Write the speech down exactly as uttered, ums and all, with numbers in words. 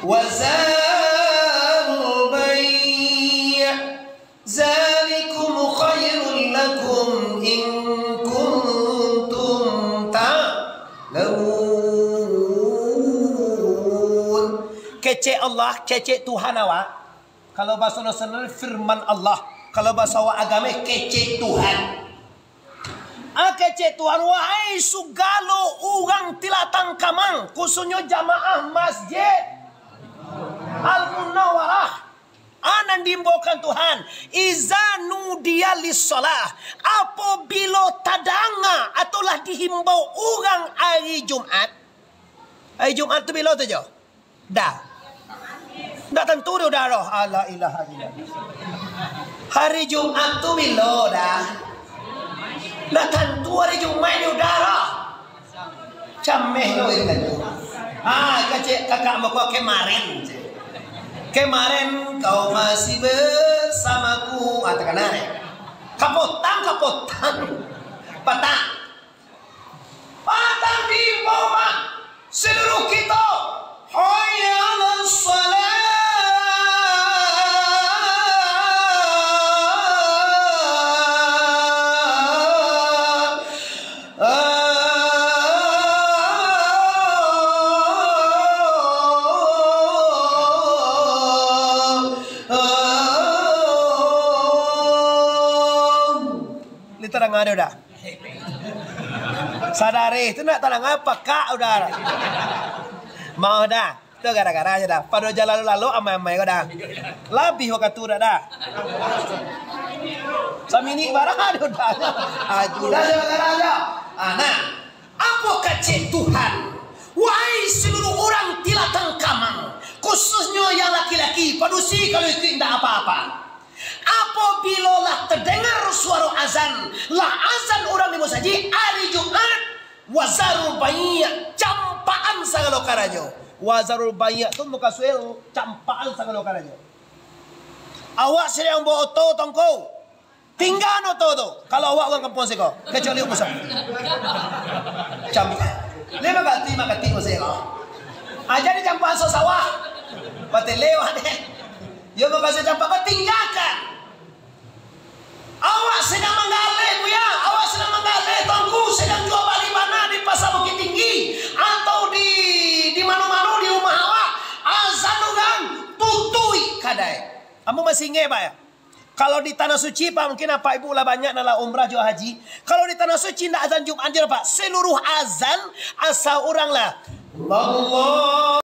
وذروا البيع ذلكم خير لكم إن كنتم تعلمون. Kecek Allah, kecek Tuhan awak. Kalau bahaso nasional, firman Allah. Kalau bahaso awak agamo, kecek Tuhan. Ah, kecek Tuhan, wahai sugalo urang Tilatang Kamang, khususnyo jamaah Masjid Al-Munawwarah, ah, nan diimbaukan Tuhan, "Iza nudiya lis-shalah," apabilo tadanga atau lah dihimbau urang ari Jumaat. Ari Jumaat tu bilo tu, Jo? Dah. Ndak tantu dek Uda doh. La ilaha illallah. Hari Jumat tu bilo, Da? Ndak tantu hari Jumat dek Uda doh. Cameh kau itu tadi. Ah, kecek kakak mako kemarin. Kemarin kau masih bersamaku. Ah, takana, eh. Kapotang, kapotang. Patah. Patang diimbau, Mak. Seluruh kito. Hayya 'alas shalah. Ni tarang ado dah. Sadari tu nak talang apa, Kak, Uda? Mau dah. Tu gara-gara aja dah. Pado jalan lalu amai-amai ko dah. Labih wakatu dah, dah. Samini barang ado dah. Aju dah, gara-gara aja. Ah, nah. Apo kecek Tuhan? Wahai seluruh urang Tilatang Kamang, khususnyo yang laki-laki, padusi kalau itu indak apa-apa. Apabilo lah tadanga suaro azan, lah azan urang di musajik, ari Jumaat, wazarul bai', campakan sagalo karajo. Wazarul bai' tu mukasuik campakan sagalo karajo. Awak sadang baoto, Tongko, tinggaan oto tu. Kalau awak urang kampuang siko, kacuali Ungku Sam. Campakan. Lima kati, lima kati masih ko. Aja di campakan sasawah. Batele awak deh. Yo, mukasuik campakan, tinggakan. Awak sadang manggaleh, Buya. Awak sadang manggaleh, Tuanku. Sadang jua bali bana di Pasa Bukittinggi atau di, di mano-mano di rumah awak. Azan urang, tutuik kadai. Ambo masih ingek, Pak, ya. Kalau di Tanah Suci, Pak, mungkin Apak Ibu lah banyak nan lah umrah jo haji. Kalau di Tanah Suci, ndak azan Jumaat je, Pak. Seluruh azan, asa urang lah, Allah.